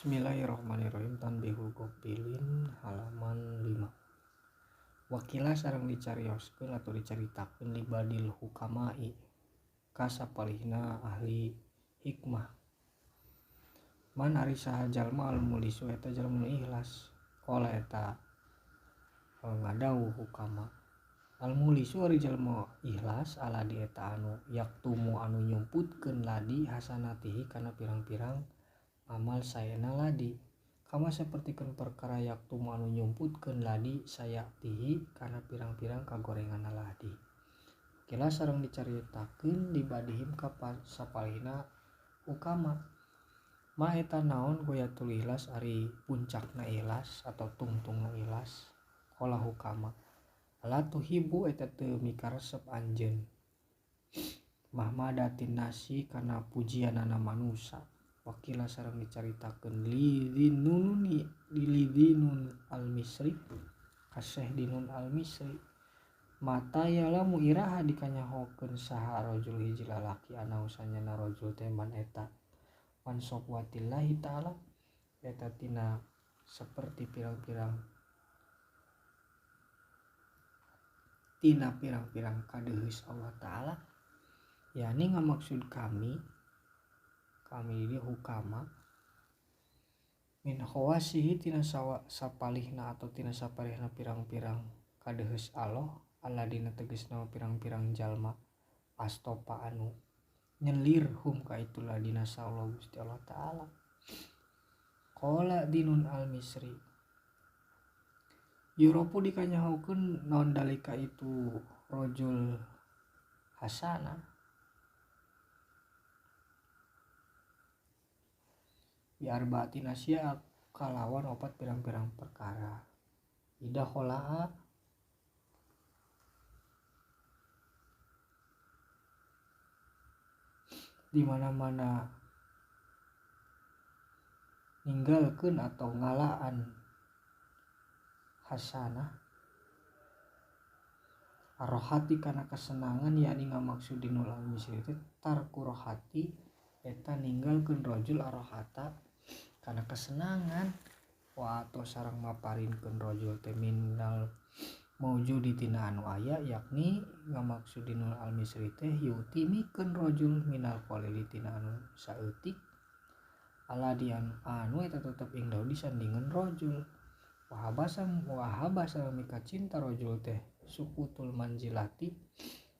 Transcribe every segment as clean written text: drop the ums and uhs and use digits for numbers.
Bismillahirrahmanirrahim. Tanbihul Ghafilin halaman 5. Wakila sareng dicarioskeun atau dicaritakeun libadil hukamai ka sapalihna ahli hikmah. Man ari saha jalma al mulisu eta jalma nu ikhlas. Qala eta ngadawuh hukama. Al mulisu ari jalma ikhlas ala di eta anu yaktumu anu nyumputkeun ladi hasanatihi kana pirang-pirang amal sayana ladi, kama sapertikeun perkara yaktumu anu nyumputkeun ladi sayatihi kana pirang-pirang kagorenganna ladi. Kila sareng dicaritakeun dibadihim ka sapalihna hukama. Ma eta naon goyatul ikhlas ari puncakna ikhlas atau tungtungna ikhlas. Qala hukama la tuhibu eta teu mikaresep anjeun mahmadatin nasi kana pujianana manusa. Wakila sareng dicaritakeun lidinununi dilidinun al-Misri kaseh dinun al-Misri mata yalamu iraha dikanyahokeun saha rajul hiji lalaki ana usanyana rajul teh man eta man sofwatillahi ta'ala eta tina seperti pirang-pirang tina pirang-pirang kadeuheus Allah ta'ala, yakni ngamaksud kami ini hukama min khawasihi tina sapalihna atau tina sapalihna pirang-pirang kadeuheus Allah alladina tegesna pirang-pirang jalma astopa anu nyelir hum ka itu ladina Allah Gusti Allah ta'ala. Qala dinun al-Misri yuropu dikanyahokeun naon dalika itu rajul hasana bi arba'atin asya kalawan opat pirang-pirang perkara. Ida khola'a di mana-mana ninggalkeun atau ngalaan hasanah arrohati kana kesenangan, yakni ngamaksud dinul al-Misri teh tarku rohati eta ninggalkeun rajul arrohata kana kesenangan wa atau sareng maparinkeun rajul teh minal maujudi tina anu aya, yakni ngamaksud dinul al-Misri teh yuti mikeun rajul minal qalili tina anu saeutik ala dian anu eta tetep ing daun disandingan rajul wahabasa mika cinta rajul teh sukutul manzilati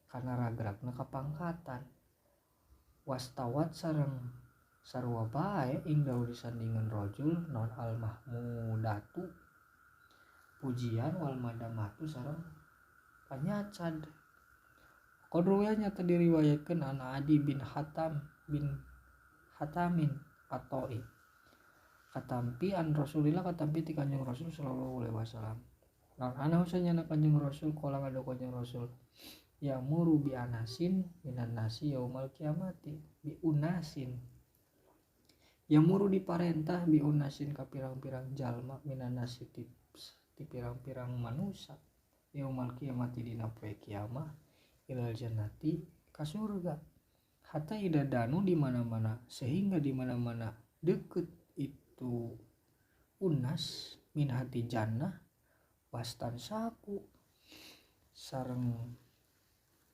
kana ragragna kapangkatan wastawat sareng sarua bae ing daun disandingan rajul non al mahmudatu pujian wal madamatu sareng panyacad. Qadruya nyata diriwayatkeun an Adi bin Hatam bin Hatamin atoi katampi an Rasulillah katampi ti Kanjeng Rasul sallallahu alaihi wasallam. Lan ana husanya Kanjeng Rasul qala ngado Kanjeng Rasul ya'muru bi anasin minan nasi yaumal kiamati bi unasin ya'muru diparentah bi unasin ka pirang-pirang jalma minan nasi ti pirang-pirang manusa yaumal kiamati dina poe kiamah ilal jannati ka surga hatta ida danu di mana-mana sehingga di mana-mana deket itu unas min hati jannah wastan saku sareng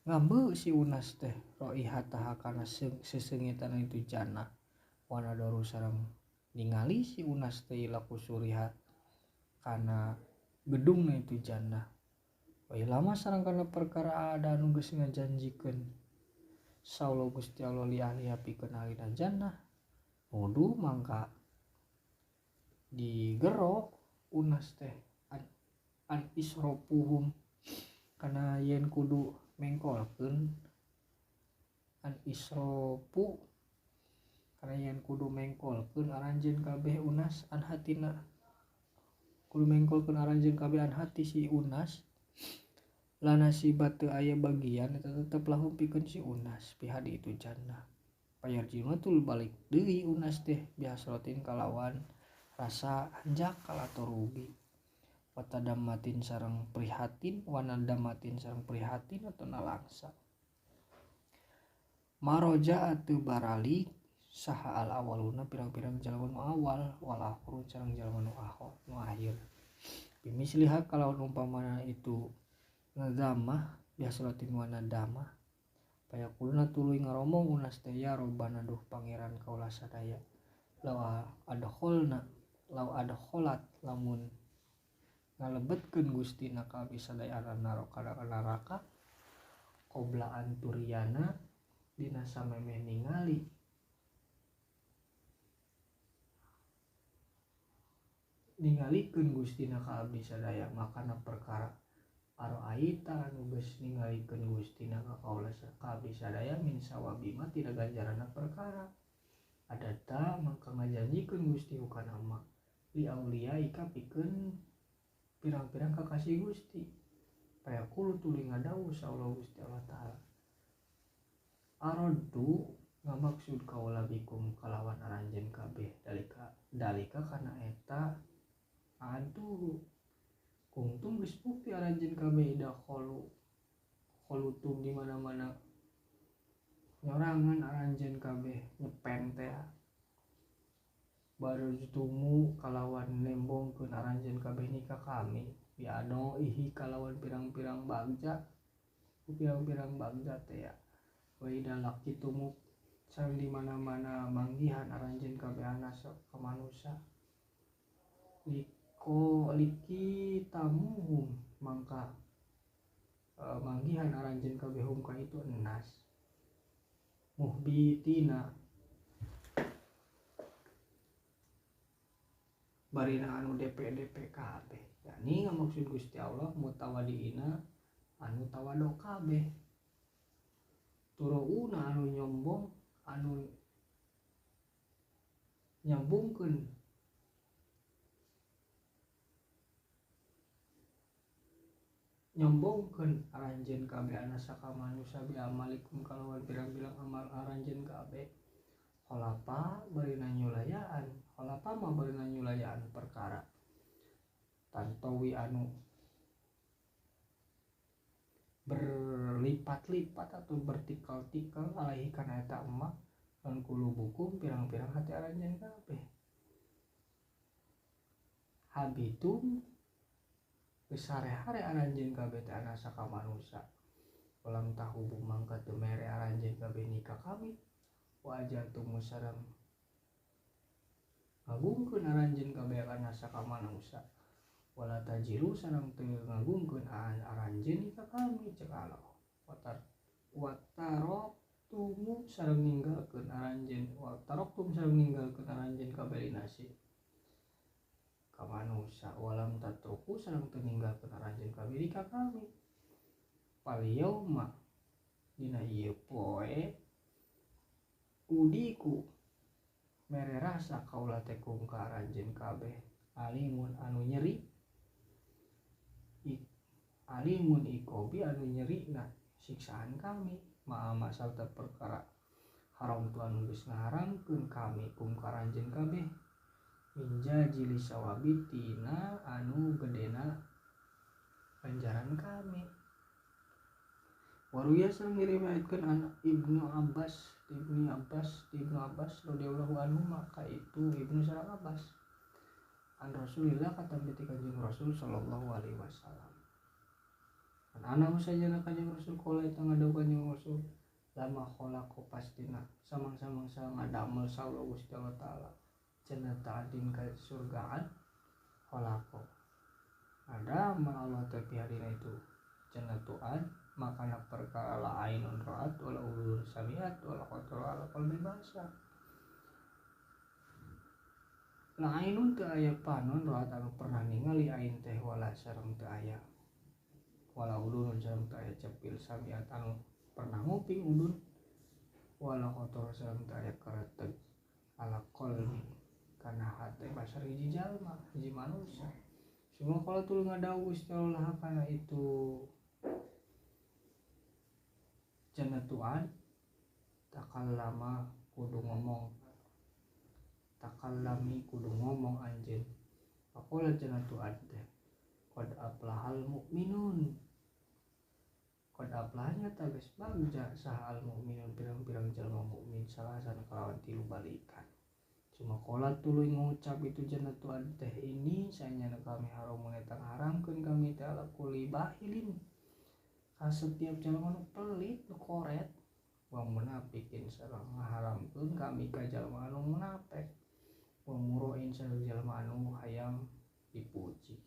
ngambe si unas teh roihataha kana sesengitan itu jannah wanadaru sareng ningali si unas teh ila kusuriha kana gedungna itu jannah wa lama sareng kana perkara ada anu geus ngajanjikeun saula Gusti Allah li ahliha pikeun ahlina jannah nuduh mangka digero unas teh an isropuhum kana yen kudu mengkolkeun an isropu kana yen kudu mengkolkeun aranjeun kabeh unas an hatina kudu mengkolkeun aranjeun kabeh an hati si unas lana sibat teu aya bagian eta tetep lahum pikeun si unas pihadi itu jannah payarjima tul balik deui unas teh bihasrotin kalawan rasa hanjakal atau rugi watadamatin sareng prihatin wanadamatin sareng prihatin atau nalangsa maroja atau baralik Saha al awaluna pirang-pirang jalma nu awal wal akhirun sareng jalma nu nu akhir. Bimisliha kalawan umpamana itu ngazamah biasalatin wa nadamah payakuluna tuluy ngaromong unas teh ya robbana duh pangeran kaula sadaya law adkholna law adkholat lamun ngalebetkeun Gustina ka abdi sadaya neraka neraka qobla anturiana dina samemeh ningali ningalikeun Gustina ka abdi sadaya makana perkara aroaita anu geus ningalikeun Gustina ka kaula ka abdi sadaya min sawabima tidak ganjaranna perkara adata mangka ngajanjikeun Gusti kana ma li auliaika pikeun pirang-pirang kakasih Gusti payaqulu tuluy ngadawuh saullah Gusti Allah Ta'ala aradtu ngamaksud kaula bikum kalawan aranjeun kabeh dalika dalika kana eta antu kungtum geus bukti aranjeun kabeh ida kholu kholutum di mana-mana nyorangan aranjeun kabeh nyepen teh baru jutumu kalawan nembongkeun aranjeun kabeh nikah kami biado ihi kalawan pirang-pirang bagja pirang-pirang bagja teh ya wa ida laqitumu sareng di mana-mana manggihan aranjeun kabeh anas ka manusa liko liki tamuhum mangka manggihan aranjeun kabeh hum ka itu enas muhbitina barina anu DP DP kabeh yakni ngamaksud Gusti Allah mutawadiina anu tawado kabeh turouna anu nyombong anu nyambungkeun nyombongkeun aranjeun kabeh anasa ka manusa bi amalikum kalawan pirang-pirang amal aranjeun kabeh khalafa barina nyulayaan khalafa mah barina nyulayaan perkara tantowi anu berlipat-lipat atau bertikal-tikal alaihi kana eta emak lan kulubukum pirang-pirang hati aranjeun kabeh habitum geus sare-hare aranjeun kabeh teh anasa ka manusa ulang tahu mangka teu mere aranjeun kabeh nikah kami wa ajaltum sareng ngagungkeun aranjeun kabeh anasa ka manusa wala tajiru sareng teu ngagungkeun aranjeun ka kami cek Allah wataroktumu sareng ninggalkeun aranjeun wataroktum sareng ninggalkeun aranjeun kabeh nasi ka manusa walam tatruku sareng teu ninggalkeun aranjeun kabeh ka kami fal yauma dina ieu poe udiku mere rasa kaula teh kum ka aranjeun kabeh alimun anu nyeri alimun ikobi anu nyerina siksaan kami ma'a sarta perkara haram tu anu geus ngaharamkeun kami kum ka aranjeun kabeh minja jili sawabi tina anu gedena ganjaran kami. Waruya sareng diriwayatkeun an Ibnu Abbas Ibnu Abbas radhiyallahu anhu maka itu Ibnu sareng Abbas an Rasulillah kata ti Kanjeng Rasul sallallahu alaihi wasallam an ana usajana Kanjeng Rasul kala eta ngadawuh Kanjeng Rasul lama khalaqo pastina samang-samang ngadamel saula Gusti Allah Taala jannata adin ka surgaan khalaqo ada Allah teh piharina itu jannatuan makana perkara la ainun ra'at wala udhun sami'at wala khatar ala qalbi basar la ainun teu aya panon ra'at anu pernah ningali ain teh wala sareng teu aya wala udhun sareng teu aya cepil sami'at anu pernah nguping udhun wala khatar sareng teu aya kareteg ala qalbi kana hate basar hiji jalma hiji manusia semua kalau tuluy ngadawuh Gusti Allah kana itu jannatuan takallama kudu ngomong takallami kudu ngomong anjeun faqala jannatuan teh qad aflahal mukminun Qad aflahanya tages bagja saha al mukminun pirang-pirang jalma mukmin salasan kalawan tilu balikan. Cuma kola tuluy ngucap itu jannatu teh ini sanyana kami haramun eta ngaharamkeun kami teh ala kulli bahilin ka setiap jalma nu pelit nu koret wa munafikin sareng ngaharamkeun kami ka jalma anu munafik wa muroin sareng jalma anu hayang dipuji.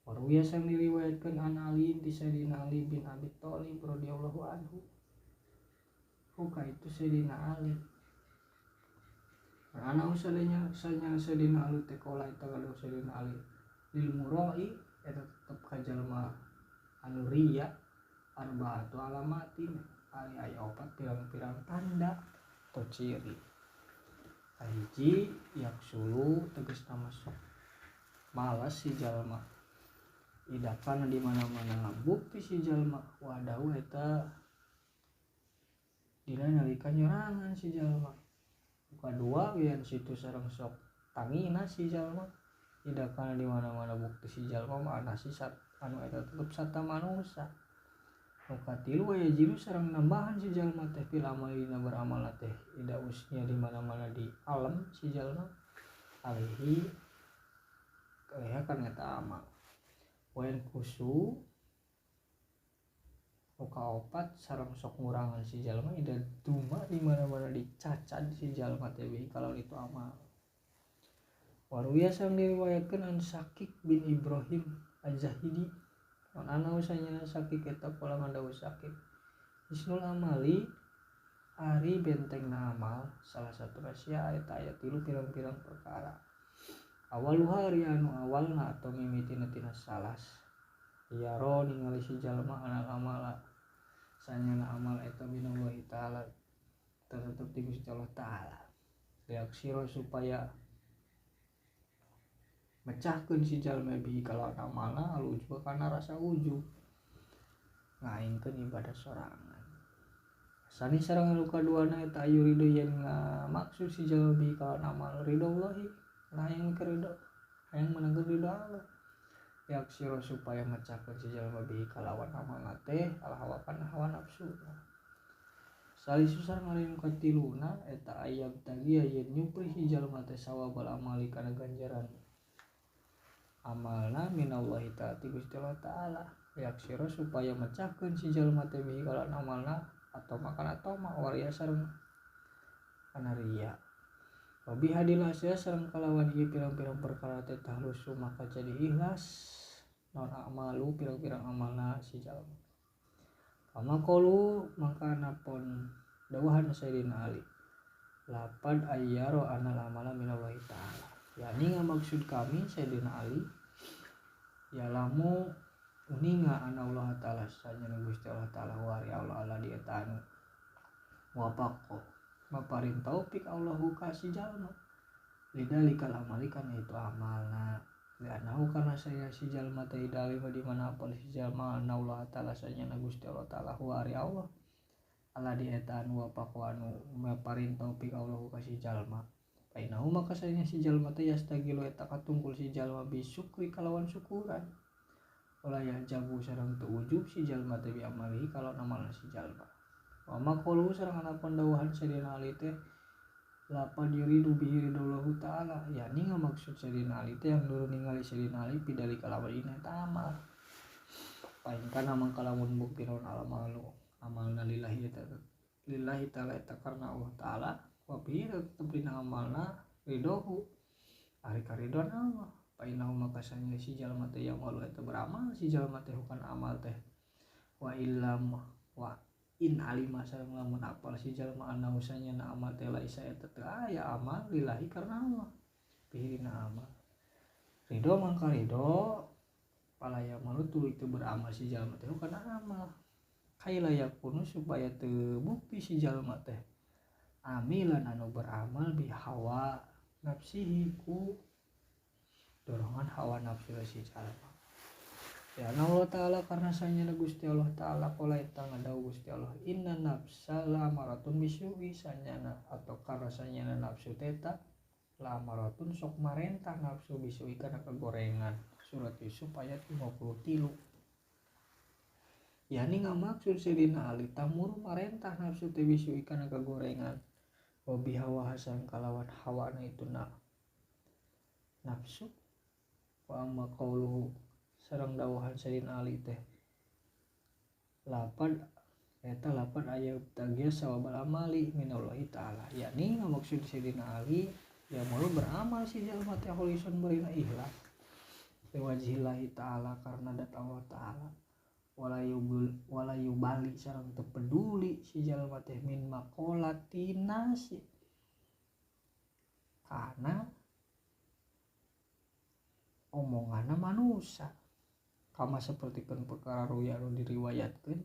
Warwiya sang diriwayatkeun an Ali ti Sayyidina Ali bin Abi Thalib radhiyallahu anhu. Huka itu Sayyidina Ali. Karena usahanya sanya Sayyidina Ali teh kola eta gaduh Sayyidina Ali lil murai eta tetep ka jalma anu riya arbaatu alamatin ari aya opat pirang-pirang tanda atau ciri. Kahiji yaksulu tegasna masuk malas si jalma. Idakana di mana-mana bukti si jalma wadahu eta dina nalika nyerangan si jalma. Kadua wian situ sareng sok tangina si jalma. Idakana di mana-mana bukti si jalma mah anasi sat anu eta tetep sata manusa. Nu katilu aya jiru sareng nambahan si jalma teh fil amali dina beramal teh ida usnya di mana-mana di alam si jalma alaihi alaiha kana eta amal. Wayan kusu nu kaopat sareng sok ngurangan si jalma ida duma di mana-mana dicacat si jalma teh kalau itu amal. Waruya sang diriwayatkeun an Syakik bin Ibrahim Az-Zahidi. An ana usahanya Syakik eta pola ngadawu Syakik. Isnul amali ari bentengna amal salah satu rahasia eta aya tilu pirang-pirang perkara. Awaluha ari anu awalna atau mimitina tina salas. Yaro ningali si jalma anal amala sanyana amal eta minallahi ta'ala tetep ti Gusti Allah ta'ala. Reaksiro supaya mecahkeun si jalma bihi kalawan amalna ujub kana rasa ujub ngaingkeun ibadah sorangan. Sani sareng anu kaduana eta ayu ridho yen ngamaksud si jalma bihi kalawan amal ridho Allahi hayang ridho hayang menangkeun ridho Allah. Yaksiro supaya mecahkeun si jalma bihi kalawan amalna teh al hawa kana hawa nafsu. Salisu sareng ari nu katiluna eta ayab tadi yen nyupri si jalma teh sawabal amali kana ganjaran amalna minallahi ta'ala ti Gusti Allah ta'ala. Yaksiro supaya mecahkeun si jalma teh bihi kalawan amalna atau makan atau ma waria sareng kana riya. Wabi hadil hasil sareng kalawan ieu pirang-pirang perkara teh tahlusu maka jadi ikhlas non amalu pirang-pirang amalna si jalma. Kama qalu maka napon dawuhan Sayyidina Ali lapad ayyaro anal amala minallahi ta'ala. Yani ngamaksud kami Sayyidina Ali ya lamu uninga ana Allah ta'ala sanyana Gusti Allah ta'ala wari Allah ala di eta anu wapaqo maparin taufik Allahu kasih jalma lidalikal amali kana itu amalna li'annahu karena saya si jalma teh dalima di mana apal si jalma ana Allah ta'ala sanyana Gusti Allah ta'ala wari Allah ala di eta anu wapaqo anu maparin taufik Allahu kasih jalma painahu maka saya si jalma teh yastagilu eta katungkul si jalma bisukri kalawan syukuran olah ya jabu sareng teu ujub si jalma teh bi amalihi kalawan amalna si jalma. Wa maqulu sareng anapun dawuhan Sayyidina Ali teh lapa diridu bihi ridallahu ta'ala yani ngamaksud Sayyidina Ali teh yang dulu ningali Sayyidina Ali pidali kalawan ina eta amal. Pain kana mangka lamun bukti naon alamalu amalna lillahi ta'ala lillahi ta'ala eta karena Allah ta'ala wa bihi tetep dina amalna ridhohu ari karidhoan Allah. Painahu maka sanya si jalma teh yang walu eta beramal si jalma teh bukan amal teh wa illam wa in alima sareng lamun apal si jalma anna usanya na amal teh laisa eta teu aya amal lillahi karena Allah bihi dina amal ridho mangka ridho palaya malu tuluy teu beramal si jalma teh karena amal kaila yakunu supaya teu bukti si jalma teh amilan anu beramal bi hawa nafsihi ku dorongan hawa nafsu si jalma. Ya Allah ta'ala karena sanyana Gusti Allah ta'ala qala eta ngadawu Gusti Allah inna nafsa lamaratun bisu'i sanyana atau karena sanyana nafsu teta lamaratun sok marentah nafsu bisu'i kana kagorengan. Surat Yusuf ayat 53. Yani ngamaksud Sayyidina Ali tamur marentah nafsu teh bisu kana kagorengan wa bihawa hasan kalawan hawana itu na nafsu wa amma qauluhu sareng dawuhan Sayyidina Ali teh lapan eta lapan aya tagia sawabal amali minallahi ta'ala yakni ngamaksud Sayyidina Ali ya mau beramal si jalma teh kholison barina ikhlas liwajhillahi ta'ala karena dat Allah ta'ala wala yubali sareng teu peduli si jalma teh min maqolatina si kana omonganna manusia kama sapertikeun perkara ruya anu diriwayatkeun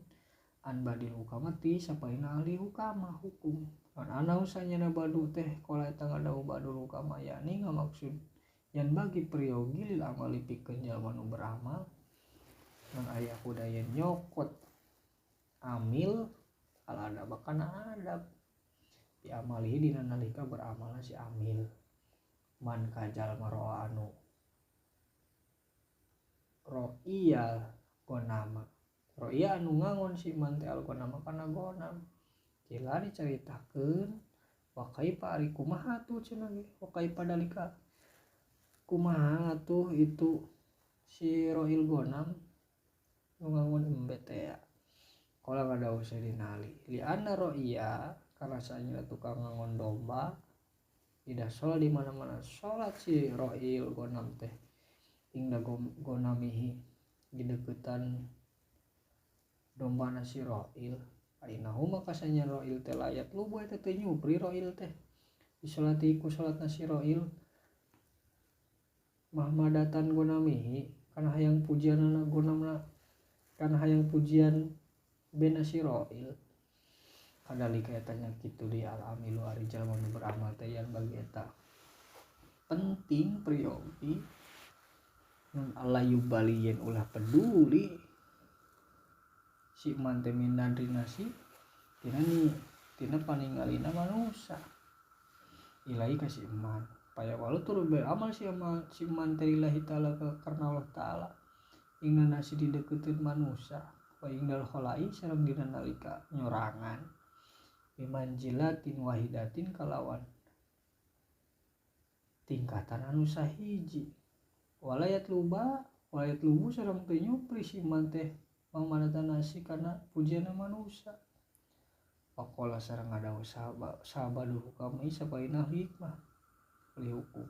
an badil hukama ti sapaina ahli hukama hukum an ana usanyana badu teh qala eta ngadau badul hukama yakni ngamaksud yan bagi priyogi lil amali pikeun jalma nu beramal non aya hudaya nyokot amil al adab kana adab bi amalihi dina nalika beramal si amil man kajal maroa anu ro'iyal gonama ro'ya anu ngangon si man teh al gonama kana gonam kila dicaritakeun wa kaifa ari kumaha tuh cenah ge wa kaifa dalika kumaha tuh itu si ro'il gonam ngangon embe teh kala ngadawuh Sayyidina Ali li anna ro'ya karena saanya tukang ngangon domba tidak sholat di mana-mana sholat si ro'il gonam teh ingda gonamihi di deketan domba nasi ro'il ainahu maka sanya ro'il teh layat lubu eta teh nyupri ro'il teh disolati ku sholat nasi ro'il mahmadatan gonamihi kana hayang pujianana gonamna kana hayang pujian benasi ro'il kadalika eta nya kitu di al amilu ari jalma nu beramal teh yan bagi eta penting priyogi nun alayu bali yen ulah peduli si man teh minadri nasi tina ni tina paningalina manusia ilahi ka si man paya walu turun beramal si amal si man teh lillahi ta'ala karena Allah ta'ala ingna nasi dideketin manusia wa ingdal kholai sareng dina nalika nyorangan bimanjilatin wahidatin kalawan tingkatan anu sahiji walayat luba walayat lubu sareng teu nyupri si man teh mangmanatan nasi karena pujianna manusia waqala sareng ngadawuh sahabat hukam sabaina hikmah li hukum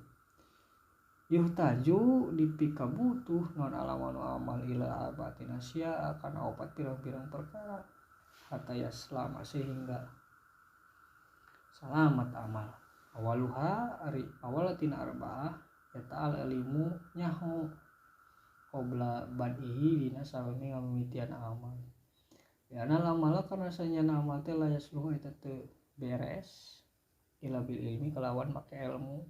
yuhtaju dipika butuh non alamanu amal ila abatin asya kana opat pirang-pirang perkara hatta yaslama sehingga selamat amal awaluha ari awalatina arbaah eta al ilmu nyaho qabla badihi dina sawene ngamimitian amal ya ana lamala karena sanyana amal teh la yasluhu eta teu beres ila bil ilmi kalawan make ilmu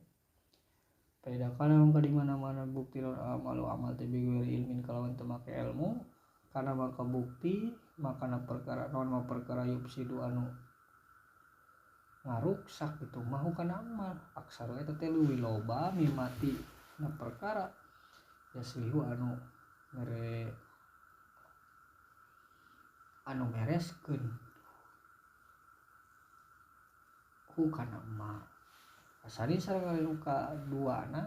beda kana mangka di mana-mana bukti non amalu amal teh bighairi ilmin kalawan teu make ilmu karena maka bukti makana perkara non ma perkara yufsidu anu ngaruksak itu mahu kana amal aksaru eta teh leuwih loba mimati na perkara yaslihu anu mere anu mereskeun hu kana ma asari sareng luka duana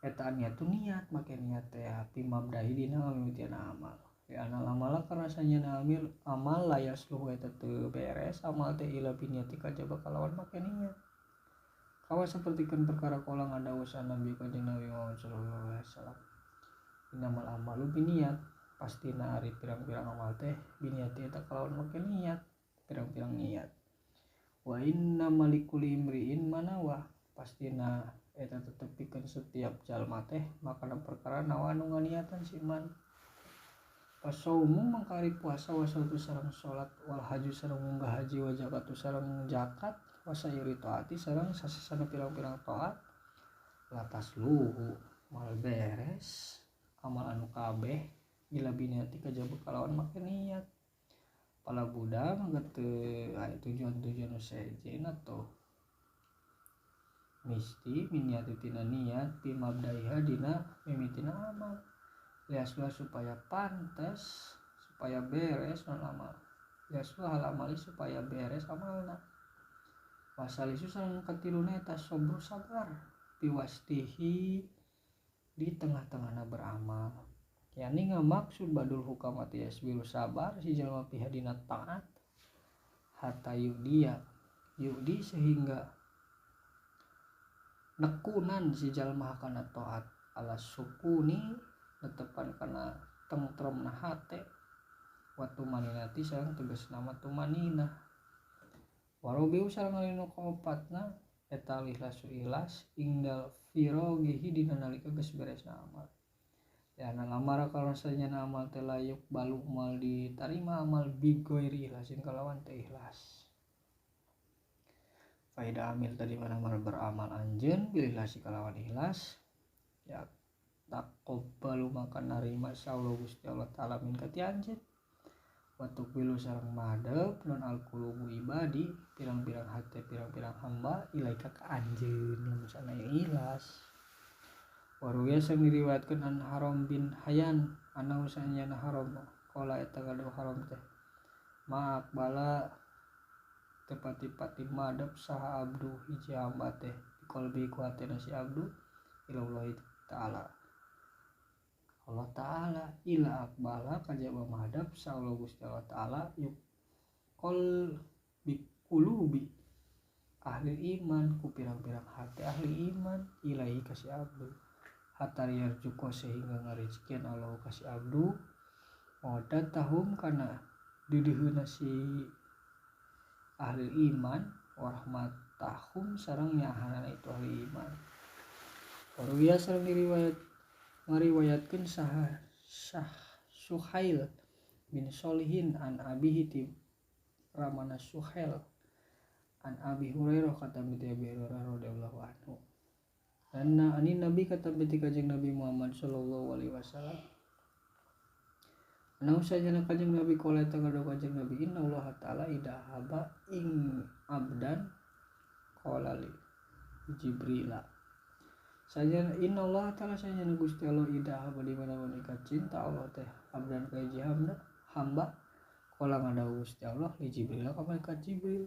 eta niat tu niat make niat teh pimabdahi dina ngamimitian amal ya anal amala karena sanyana amil amal la yasluhu eta teu beres amal teh ila biniati kajaba kalawan make niat kawa sapertikeun perkara kala ngadawuh Nabi Kanjeng Nabi Muhammad sallallahu alaihi wasallam innamal amalu biniat pastina ari pirang-pirang amal teh biniati eta kalawan make niat pirang-pirang niat wa inna malikuli imri'in manawa pastina eta tetepikeun setiap jalma teh makana perkara nawa anu nganiatan si man pasaumu mangkari puasa wasautu sareng salat wal haji sareng munggah haji wa zakatu sareng zakat wasairi taati sareng sasasana pirang-pirang taat latas luhu mal beres amal anu kabeh ila biniati kajaba kalawan make niat pala Buddha mangga teu aya tujuan-tujuan nu sejen atau misti miniati tina niat pimabdaiha dina mimitina amal liaslah supaya pantes supaya beres non amal yasluhal amali supaya beres amalna wasalisu sareng katiluna eta sabru sabar piwastihi di tengah-tengahna beramal yani ngamaksud badul hukamati yasbiru sabar si jalma pihadina taat hatta yudia yudi sehingga nekunan si jalma kana taat ala sukuni netepan kana tentremna hate wa tumaninati sareng tegasna nama tumaninah warobiu sareng alinu kaopatna eta ikhlasu ikhlas ingdal firogihi dina nalika geus beresna amal ya na lamara kalau sanyana amal teh layuk balu mal ditarima amal bigoiri ikhlasin kalawan teh ikhlas faida amil tadi mana amal beramal anjeun bil ikhlasi kalawan ikhlas ya taqabbalu maka narima saula Gusti Allah taala min ka ti anjeun wa tuqbilu sareng madep non alqulubu ibadi pirang-pirang hate pirang-pirang hamba ilaika ka anjeun lamun sana ikhlas. Waruya sang diriwayatkeun an Haram bin Hayyan anna usanyana Haram qala eta gaduh Haram teh maak bala tepati-pati madep saha abdu hiji hamba teh qalbi ku hatena si abdu ilallahi ta'ala Allah ta'ala ila akbala kajaba madep saha Gusti Allah ta'ala yuqol biqulubi ahli iman ku pirang-pirang hati ahli iman ilahi kasih abdu hatta yarjuko sehingga ngarizkian Allah kasih abdu mawaddatahum kana didiheuna si ahli iman warahmatahum sareng nyahanana itu ahli iman. Waruya sareng diriwayat ngariwayatkeun saha Syah Suhail bin Solihin an abihi ti ramana Suhail an Abi Hurairah kata bi Abi Hurairah radhiyallahu anhu anna ani nabi kata bi kanjeng Nabi Muhammad sallallahu alaihi wasallam ana usajana kanjeng Nabi qala ta gaduh kanjeng Nabi inna Allah taala ida haba ing abdan qala li Jibril sajana inna Allah taala sajana Gusti Allah ida haba di mana-mana cinta Allah teh abdan ka hiji hamba qala ngadawuh Gusti Allah li Jibril ka malaikat Jibril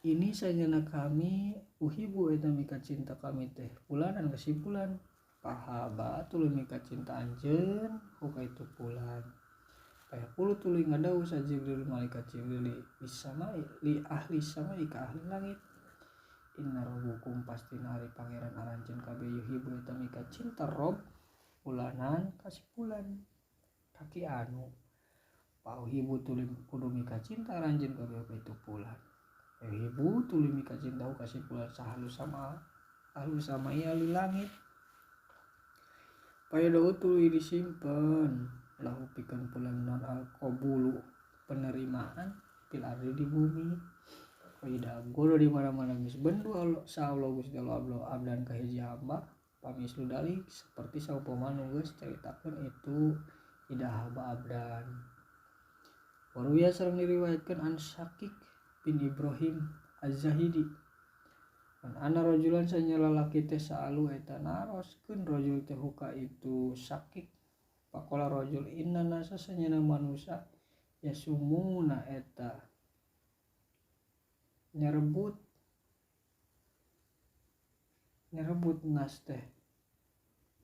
ini sajana kami uhibu eta mika cinta kami teh pulanan kesimpulan pahaba tuluy mika cinta anjeun huka itu pulan payapulu tuluy ngadawuh sa Jibril malaikat Jibril sama li ahli sama ka ahli langit inna rabbukum pastina ari pangeran aranjeun kabeh yuhibu eta mika cinta rob pulanan kasipulan kaki anu pauhibu tuluy kudu mika cinta aranjeun kabeh huka itu pulan ibu tuluy mika cinta kasih pulan sahlu sama ahlu sama ahli langit payadau tuluy disimpen lahu pikeun pulan non al qabulu penerimaan fil ardi di bumi qaida golo di mana-mana geus bendu Allah Gusti Allah abdan ka hiji hamba pamislu dalik seperti saupama nu geus caritakeun itu ida haba abdan. Waruya sareng diriwayatkeun an Syakik bin Ibrahim Az-Zahidi an ana rajulan sanya lalaki teh saalu eta naroskeun rajul teh huka itu Syakik pakola rajul inna nasa sanyana manusia yasumuna eta nyerebut nas teh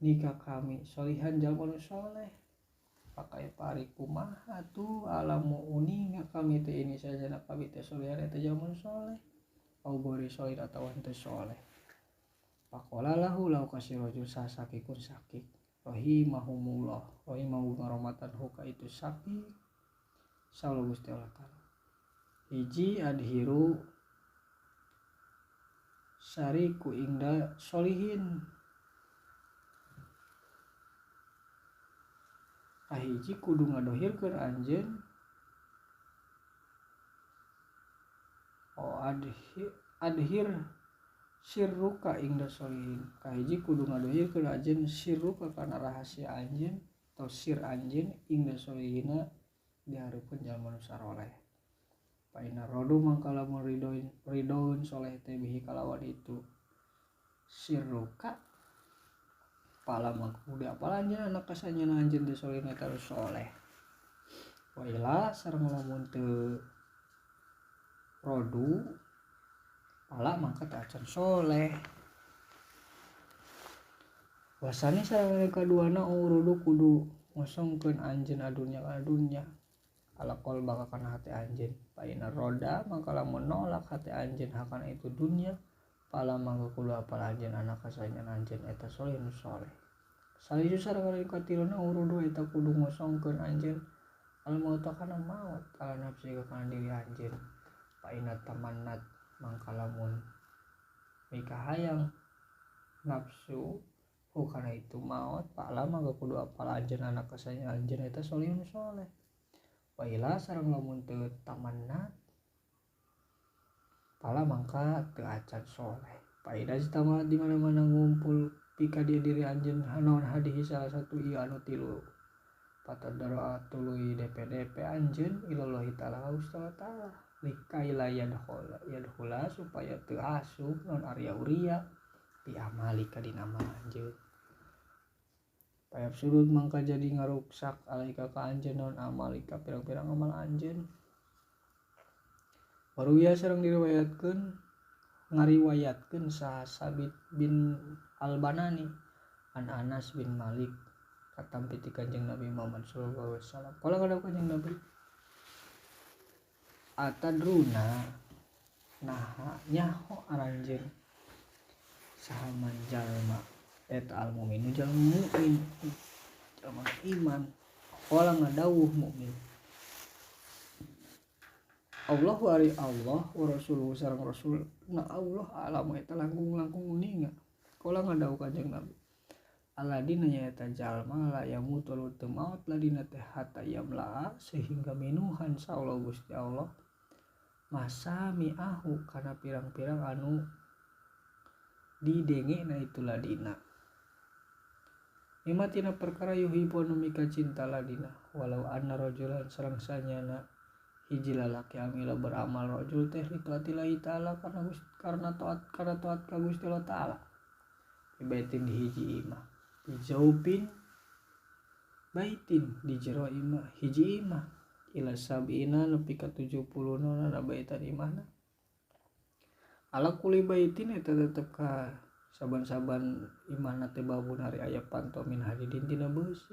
nikah kami solihan jalma nu soleh pakai pari kumaha tuh alamu uninga kami teh ini sajana kami teh solihan eta jalma soleh au bori solid atawa henteu soleh pakola lahu lau kasih rajul sasakikun sakik rahimahumullah rahimahu ngaromatan huka itu sakik sallallahu Gusti Allah taala hiji adhiru sariku ingda solihin kahiji kudu ngadohirkeun anjeun oh adhir sirruka ingda solihin kahiji kudu ngadohirkeun anjeun sirruka kana rahasia anjeun atau sir anjeun ingda solihina dihareupeun jalma nu saroleh paina rodu mangka lamun ridoun soleh teh bihi kalawan itu sirruka pala mangku di apal anjeun anak kasanyana anjeun teh solehna terus soleh. Wa ila sareng lamun teu rodu pala mangka teu acan soleh. Wasani sareng kaduana urudu kudu ngosongkeun anjeun adunya kana dunya ala qalbaka kana hate anjeun. Paina roda mangka lamun nolak hate anjeun hakana itu dunya pala mangka kudu apal anjeun anak kasaingan anjeun eta soleh nu soleh. Saliju sareng katiluna urudu eta kudu ngosongkeun anjeun al mauta kana maut ala nafsi kana diri anjeun. Paina tamannat mangka lamun mikahayang nafsu karena itu maut pala mangka kudu apal anjeun anak kasaingan anjeun eta soleh nu soleh. Wa ila sareng lamun teu tamannat pala mangka teu acan soleh. Paida sitama di mana-mana ngumpul pika dia diri anjeun naon hadihi salah satu ieu anu tilu patadara tuluy DPDP anjeun ilallahi ta'ala Gusti Allah ta'ala likai la yadkhula yadkhula supaya teu asup naon arya uria bi amalika dina amal anjeun. Payap surut mangka jadi ngaruksak alaika ka anjeun naon amalika pirang-pirang amal anjeun. Waruya sareng diriwayatkeun ngariwayatkeun saha Sabit bin Al-Banani an Anas bin Malik katampi ti Kanjeng Nabi Muhammad sallallahu alaihi wasallam. Kala kadawuh Kanjeng Nabi atadruna naha nyaho aranjeun saha man jalma eta al mukminu jalma mukmin jalma iman. Kala ngadawuh mukmin Allahu ari Allah wa rasuluhu sareng rasul na Allah alam eta langkung-langkung uninga. Kala ngadawuh Kanjeng Nabi aladina nyaeta jalma la yamutu teu maot ladina teh hatta yamla sehingga minuhan sa Allah Gusti Allah masa miahu kana pirang-pirang anu didenge na itu ladina. Mimma tina perkara yuhibbu anu mika cinta ladina walau anna rajulan sareng sanyana hiji lalaki amila beramal rajul teh li ta'ala karena taat ka Gusti Allah ta'ala baitin di hiji imah dijaupin baitin di jero imah hiji imah ila sabina nepi ka 70 nona baitan imahna ala kuli baitin eta tetep ka saban-saban imahna teh babun ari aya panto min hadidin tina beusi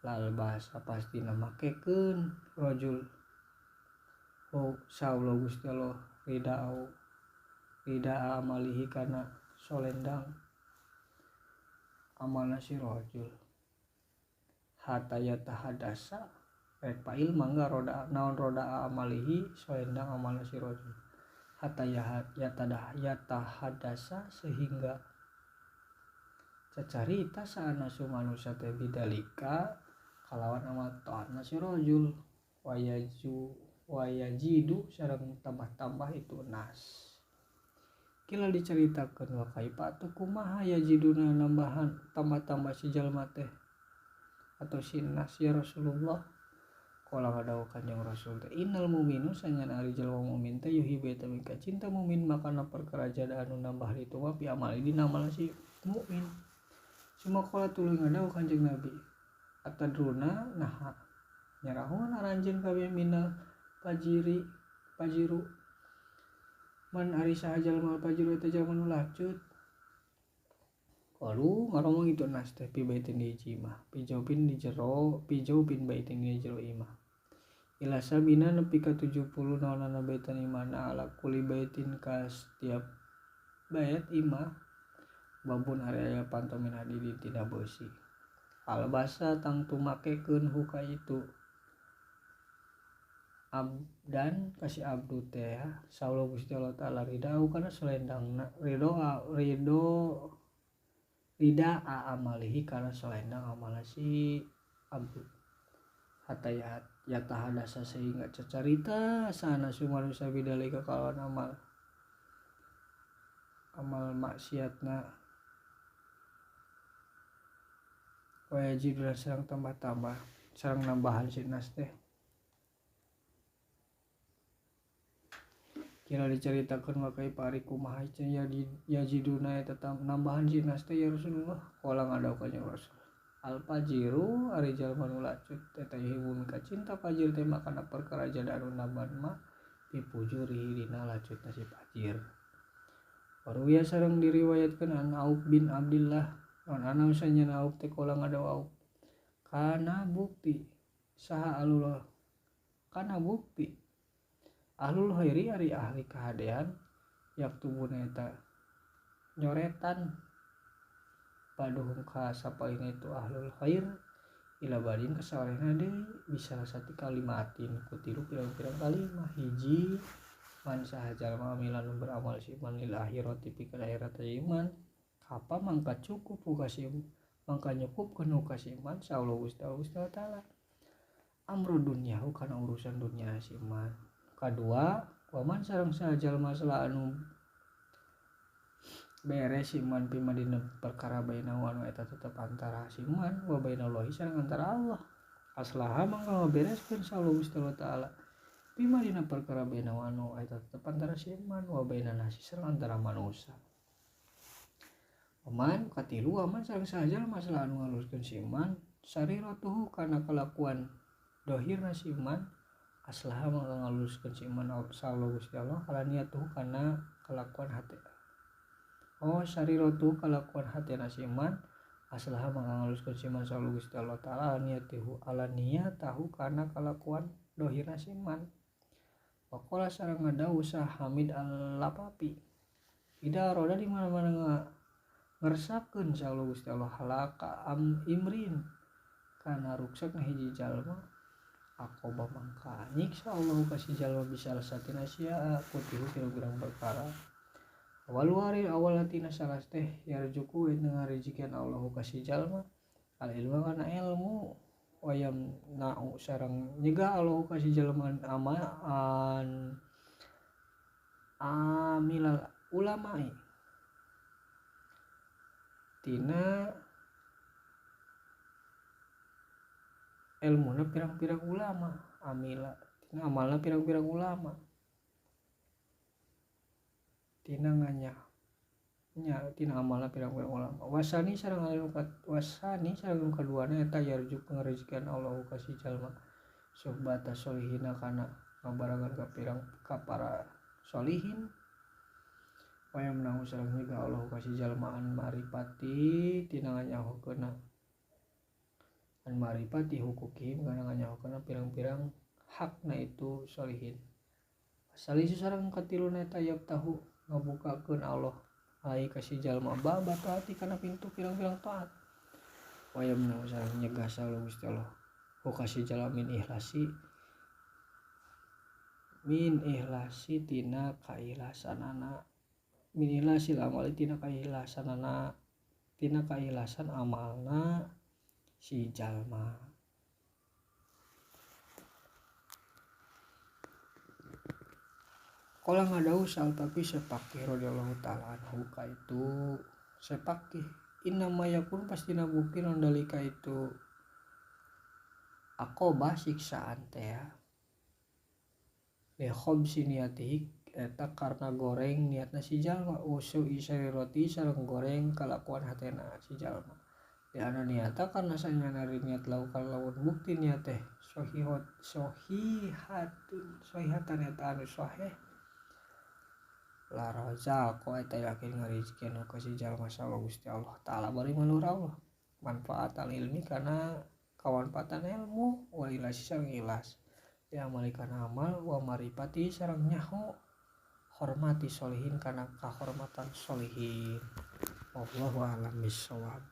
lal bahasa pastina makekeun rajul oh saullah Gusti Allah ridau rida amalihi kana solendang amalna si rajul hatta yatahadasa rek pail mangga roda naon roda amalihi solendang amalna si rajul hatta yatahadasa sehingga cacarita saana sumanusa teh bidalika kalawan amal taatna si rajul wayajidu sareng tambah-tambah itu nas. Kila diceritakeun wa kaifa atuh kumaha yajiduna nambahan tambah-tambah si jalma teh atau si nas ya Rasulullah. Kala ngadawuh Kanjeng Rasul teh innal mu'minu sanyana ari jalma mukmin teh yuhibbu eta mika cinta mukmin makana perkara jada anu nambah itu mah pi amali dina amal si mukmin. Cuma kala tuluy ngadawuh Kanjeng Nabi atadruna naha nyarahun aranjeun kabeh minal pajiri pajiru man ari saha jalma pajiru eta jalma nu lacut. Kalu ngaromong itu nas teh pi baitin di hiji imah pijaupin di jero pijaupin baitin di jero imah ila sabina nepi ka 70 naonana baitan imahna ala kuli baitin ka setiap bait imah babun ari aya panto min hadidin tina beusi albasa tangtu makekeun huka itu abdan kasih abdu teh saullah Gusti Allah ta'ala ridau kana selendangna ridho ridho rida amalihi kana selendang amal si abdu hatta yatahadasa sehingga cacarita sana sumanusa bidalika kalawan amal amal maksiatna wajib sareng tambah-tambah sareng nambahan si nas teh. Kira diceritakeun maka pari kumaha ya yajiduna eta nambahan si nas teh ya Rasulullah. Kala ngadawuh Kanjeng Rasul Al fajiru ari jalma nu lacut eta yuhibbu mika cinta fajir teh makana perkara jada anu namban ma pipujuri dina lacutna si fajir. Waruya sareng diriwayatkeun an Auf bin Abdillah non ana usanya Auf teh kola ngadaw Auf kana bukti saha alul kana bukti ahlul khairi ari ahli kahadean yaktubuna eta nyoretan paduhum ka sapalihna itu ahlul khair ila badin kasawarehna deui bisa sati kalimatin ku tilu pirang-pirang kalimah hiji man saha jalma amilan nu beramal si iman lil akhirati pikeun akhirat iman kapa mangka cukup ku kasih mangka nyukupkeun ku kasih iman saullah Gusti Allah taala amru dunyahu kana urusan dunya si iman. Kadua waman sareng saha jalma salah anu beres iman pima dina perkara baina wa anu eta tetep antara si iman wa bainallahi sareng antara Allah aslaha mangka ngabereskeun saullah Gusti Allah taala bima dina perkara baina wa anu eta tetep antara si iman wa baina nasi sareng antara manusia. Waman katilu waman sareng saha masalah anu ngaluruskeun si iman sariratuhu kana kalakuan dohirna si iman aslaha mangka ngaluruskeun si iman saullah Gusti Allah ala niatuhu kana kalakuan hate. Oh sariratu kalakuan hatena si iman aslaha mangka ngaluruskeun si iman saullah Gusti Allah taala niatuhu ala niatahu kana kalakuan dohirna si iman. Waqala sareng ngadawu sah Hamid al-Lapapi ida roda di mana-mana ngersakeun saullah Gusti Allah halaka am imrin kana ruksakna hiji jalma aqoba mangka nyiksa Allah kasih jalma bisa lasatina sia kutihu pirang-pirang perkara awal wari awal tina salas teh yarjuku eta ngarejikian Allah kasih jalma al ilmu kana ilmu wayam na'u sareng nyegah Allah kasih jalma amaan amilal ulama'i tina ilmuna pirang-pirang ulama amila tina amalna pirang-pirang ulama tina nganyah nya tina amalna pirang-pirang ulama wasani sareng wasani sareng kaduana eta yarjuk ngarejekian Allah kasih jalma sohbata solihina kana ngabarengan ka pirang ka para solihin wayam nahu sareng nyegah Allah kasih jalma an maripati tina nganyahokeunna an maripati hukukim kana nganyahokeunna pirang-pirang hakna itu solihin. Salisu sareng katiluna eta yabtahu ngabukakeun Allah ai kasih jalma baba taati kana pintu pirang-pirang taat wayamna sareng nyegah saullah Gusti Allah ku kasih jalma min ihlasi tina kaihlasanana min ihlasil amali tina kaihlasanana tina kaihlasan amalna si jalma. Kala ngadau sal tapi sepakih radhiyallahu taala anhu ka itu sepakih inna ma yakun pastina bukti non dalika itu aqobah siksaan teh ya li khobsi niatihi eta karena goreng niatna si jalma usu isyariroti sareng goreng kalakuan hatena si jalma di ana niata karena sanyana niat laukan lawan bukti niat teh sohihat sohihatun sohihatan eta anu sahih la razaqo eta yakin ngarizkian ka si jalma saha Gusti Allah taala bari manur Allah manfaat al ilmi kana kawanfaatan ilmu wa ilasi sareng ikhlas ya amalikan amal wa maripati sareng nyaho hormati solihin kana kahormatan solihin. Wallahu a'lam bissawab.